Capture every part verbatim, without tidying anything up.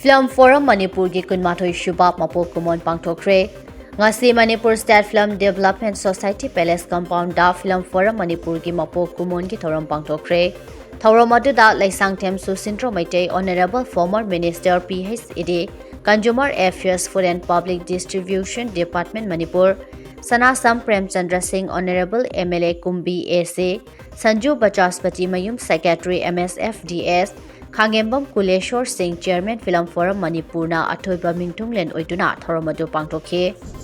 Film Forum ꯃꯅꯤꯄꯨꯔꯒꯤ ꯀꯨꯟꯃꯥꯊꯣꯏ ꯁꯨꯕ ꯃꯄꯣꯛ ꯀꯨꯝꯑꯣꯟ ꯄꯥꯡꯊꯣꯛꯈ꯭ꯔꯦ꯫ ꯉꯁꯤ Manipur State Film Development Society Palace Compound ꯗ Film Forum ꯃꯅꯤꯄꯨꯔꯒꯤ ꯃꯄꯣꯛ ꯀꯨꯝꯑꯣꯟꯒꯤ ꯊꯧꯔꯝ ꯄꯥꯡꯊꯣꯛꯈ꯭ꯔꯦ꯫ ꯊꯧꯔꯝ ꯑꯗꯨꯗ Leishangthem ꯁꯨꯁꯤꯟꯗ꯭ꯔꯣ Meitei, Honourable former Minister P H E D, Consumer Affairs, Food and Public Distribution Department Manipur, ꯁꯅꯥꯁꯝ Premchandra ꯁꯤꯡ, Honourable M L A ꯀꯨꯝꯕꯤ A C, Sanju ꯕꯆꯥꯁꯄꯇꯤ ꯃꯌꯨꯝ, Secretary M S F D S, ꯈꯥꯡꯉꯦꯝꯕꯝ ꯀꯨꯂꯦꯁꯣꯔ ꯁꯤꯡ, Chairman Film Forum ꯃꯅꯤꯄꯨꯔꯅ ꯑꯊꯣꯏꯕ ꯃꯤꯡꯊꯨꯡꯂꯦꯟ ꯑꯣꯏꯗꯨꯅ ꯊꯧꯔꯝ ꯑꯗꯨ ꯄꯥꯡꯊꯣꯛꯈꯤ꯫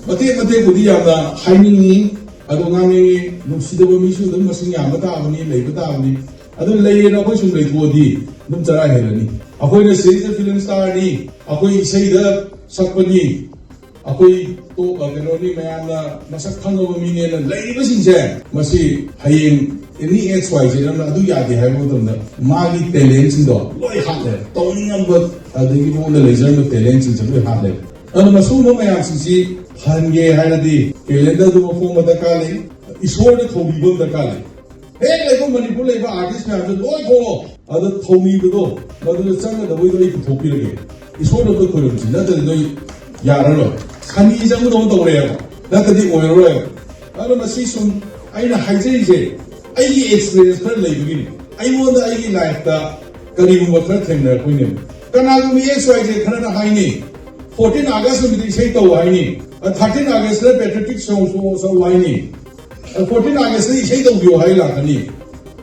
ꯃꯇꯦꯛ ꯃꯇꯦꯛꯄꯨꯗꯤ ꯌꯥꯝꯅ ꯍꯥꯏꯅꯤꯡꯉꯤ, ꯑꯗꯣ ꯉꯥꯡꯅꯤꯡꯉꯤ, ꯅꯨꯡꯁꯤꯗꯕ ꯃꯤꯁꯨ ꯑꯗꯨꯝ ꯃꯁꯤꯡ ꯌꯥꯝꯕ ꯇꯥꯕꯅꯤ, ꯂꯩꯕ ꯇꯥꯕꯅꯤ꯫ ꯑꯗꯨ ꯂꯩꯌꯦꯅ ꯑꯩꯈꯣꯏ ꯁꯨꯝ ꯂꯩꯊꯣꯛꯑꯗꯤ ꯑꯗꯨꯝ ꯆꯔꯥ ꯍꯦꯜꯂꯅꯤ꯫ ꯑꯩꯈꯣꯏꯅ ꯁꯤꯗꯩꯗ film star ꯅꯤ, ꯑꯩꯈꯣꯏ ꯏꯁꯩꯗ ꯁꯛꯄꯅꯤ, ꯑꯩꯈꯣꯏ ꯇꯣ-, ꯑ, ꯀꯩꯅꯣꯅꯤ, ꯃꯌꯥꯝꯅ ꯃꯁꯛ ꯈꯪꯉꯕ ꯃꯤꯅꯦꯅ ꯂꯩꯔꯤꯕꯁꯤꯡꯁꯦ, ꯃꯁꯤ ꯍꯌꯦꯡ any X Y Z ꯑꯃꯅ ꯑꯗꯨ ꯌꯥꯗꯦ ꯍꯥꯏꯕ ꯃꯇꯝꯗ ꯃꯥꯒꯤ talent ꯁꯤꯡꯗꯣ ꯂꯣꯏ ꯍꯥꯠꯂꯦ꯫ ꯇꯧꯅꯤꯡꯉꯝꯕ ꯑꯗꯒꯤ ꯃꯉꯣꯟꯗ ꯂꯩꯖꯔꯝꯕ talent ꯁꯤꯡꯁꯦ ꯂꯣꯏ ꯍꯥꯠꯂꯦ꯫ ꯑꯗꯨꯅ ꯃꯁꯤꯒꯨꯝꯕ ꯃꯌꯥꯝꯁꯤꯡꯁꯤ ꯐꯍꯟꯒꯦ ꯍꯥꯏꯔꯗꯤ calendar ꯗꯨ ꯃꯐꯣꯡ ꯑꯃ ꯗꯔꯀꯥꯔ ꯂꯩ, ꯏꯁꯣꯔꯗ ꯊꯧꯕꯤꯕ ꯑꯃ ꯗꯔꯀꯥꯔ ꯂꯩ꯫ ꯍꯦꯛ ꯂꯩꯕ ꯃꯅꯤꯄꯨꯔ ꯂꯩꯕ artist ꯃꯌꯥꯝꯁꯦ ꯂꯣꯏ ꯊꯣꯛꯂꯛꯑꯣ꯫ ꯑꯗꯣ ꯊꯧꯅꯤꯕꯗꯣ, ꯃꯗꯨꯗ ꯆꯪꯒꯗꯕꯩꯗꯣ ꯑꯩ ꯄꯨꯊꯣꯛꯄꯤꯔꯒꯦ꯫ ꯏꯁꯣꯔꯗ ꯑꯝꯇ ꯈꯣꯏꯔꯝꯁꯤ, ꯅꯠꯇ꯭ꯔꯗꯤ ꯅꯣꯏ ꯌꯥꯔꯔꯣꯏ꯫ ꯁꯅꯤ ꯆꯪꯕꯗꯧꯅ ꯇꯧꯔꯦꯕ, ꯅꯠꯇ꯭ꯔꯗꯤ ꯑꯣꯏꯔꯔꯣꯏꯕ꯫ ꯑꯗꯨꯅ ꯃꯁꯤ ꯁꯨꯝ ꯑꯩꯅ ꯍꯥꯏꯖꯔꯤꯁꯦ, ꯑꯩꯒꯤ experience ꯈꯔ ꯂꯩꯕꯒꯤꯅꯤ꯫ ꯑꯩꯉꯣꯟꯗ ꯑꯩꯒꯤ life ꯇ ꯀꯔꯤꯒꯨꯝꯕ ꯈꯔ ꯊꯦꯡꯅꯔꯛꯄꯩꯅꯦꯕ꯫ ꯀꯅꯥꯒꯨꯝꯕ X Y Z ꯈꯔꯅ ꯍꯥꯏꯅꯤ, fourteen August ꯅꯨꯃꯤꯠꯇ ꯏꯁꯩ ꯇꯧ ꯍꯥꯏꯅꯤ, thirteen August ꯇ patriotic song ꯁꯣ ꯆꯧ ꯍꯥꯏꯅꯤ, fourteen August ꯇ ꯏꯁꯩ ꯇꯧꯕꯤꯌꯣ ꯍꯥꯏ ꯂꯥꯛꯀꯅꯤ꯫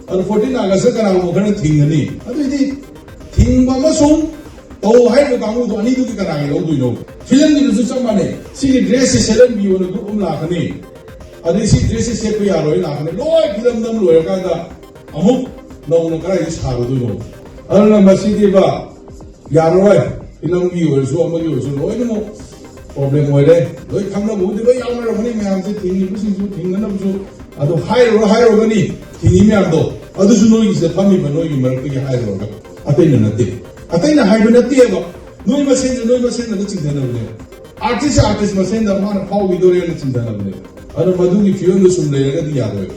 ꯑꯗꯣ fourteen August ꯇ ꯀꯅꯥꯒꯨꯝꯕ ꯈꯔꯅ ꯊꯤꯡꯒꯅꯤ꯫ ꯑꯗꯨꯏꯗꯤ ꯊꯤꯡꯕ ꯑꯃꯁꯨꯡ ꯇꯧ ꯍꯥꯏꯔꯤꯕ ꯀꯥꯡꯕꯨꯗꯣ ꯑꯅꯤꯗꯨꯒꯤ ꯀꯅꯥꯒꯤ ꯂꯧꯗꯣꯏꯅꯣ? Film ꯒꯤꯗꯨꯁꯨ ꯆꯞ ꯃꯥꯟꯅꯩ꯫ ꯁꯤꯒꯤ dress ꯁꯦ ꯁꯦꯠꯍꯟꯕꯤꯌꯣꯅ group ꯑꯃ ꯂꯥꯛꯀꯅꯤ꯫ ꯑꯗꯩ ꯁꯤ dress ꯁꯦ ꯁꯦꯠꯄ ꯌꯥꯔꯣꯏ ꯂꯥꯛꯀꯅꯤ꯫ ꯂꯣꯏ film ꯅꯝ ꯂꯣꯏꯔꯀꯥꯟꯗ ꯑꯃꯨꯛ ꯅꯧꯅ ꯀꯗꯥꯏꯗ ꯁꯥꯔꯨꯗꯣꯏꯅꯣ? ꯑꯗꯨꯅ ꯃꯁꯤꯗꯤꯕ ꯌꯥꯔꯔꯣꯏ꯫ Film ꯒꯤ ꯑꯣꯏꯔꯁꯨ ꯑꯃꯒꯤ ꯑꯣꯏꯔꯁꯨ ꯂꯣꯏꯅꯃꯛ problem ꯑꯣꯏꯔꯦ꯫ ꯂꯣꯏ ꯈꯪꯅꯕꯕꯨꯗꯤ ꯂꯣꯏ ꯌꯥꯎꯅꯔꯝꯒꯅꯤ ꯃꯌꯥꯝꯁꯦ, ꯊꯤꯡꯉꯤꯕꯁꯤꯡꯁꯨ ꯊꯤꯡꯅꯅꯕꯁꯨ꯫ ꯑꯗꯣ ꯍꯥꯏꯔꯨꯔ ꯍꯥꯏꯔꯨꯔꯒꯅꯤ ꯊꯤꯡꯉꯤ ꯃꯌꯥꯝꯗꯣ, ꯑꯗꯨꯁꯨ ꯅꯣꯏꯒꯤꯁꯤꯗ ꯐꯝꯃꯤꯕ ꯅꯣꯏꯒꯤ ꯃꯔꯛꯇꯒꯤ ꯍꯥꯏꯔꯨꯔꯒ꯫ ꯑꯇꯩꯅ ꯅꯠꯇꯦ, ꯑꯇꯩꯅ ꯍꯥꯏꯕ ꯅꯠꯇꯦꯕ꯫ ꯅꯣꯏ ꯃꯁꯦꯟꯁꯦ ꯅꯣꯏ ꯃꯁꯦꯟꯗ ꯆꯤꯡꯊꯅꯕꯅꯦꯕ꯫ Artist artist ꯃꯁꯦꯟꯗ ꯃꯥꯅ ꯐꯥꯎꯈꯤꯗꯣꯔꯦꯅ ꯆꯤꯡꯊꯅꯕꯅꯦꯕ꯫ ꯑꯗꯣ ꯃꯗꯨꯒꯤ ꯐꯤꯕꯝꯗ ꯁꯨꯝ ꯂꯩꯔꯒꯗꯤ ꯌꯥꯔꯣꯏꯕ꯫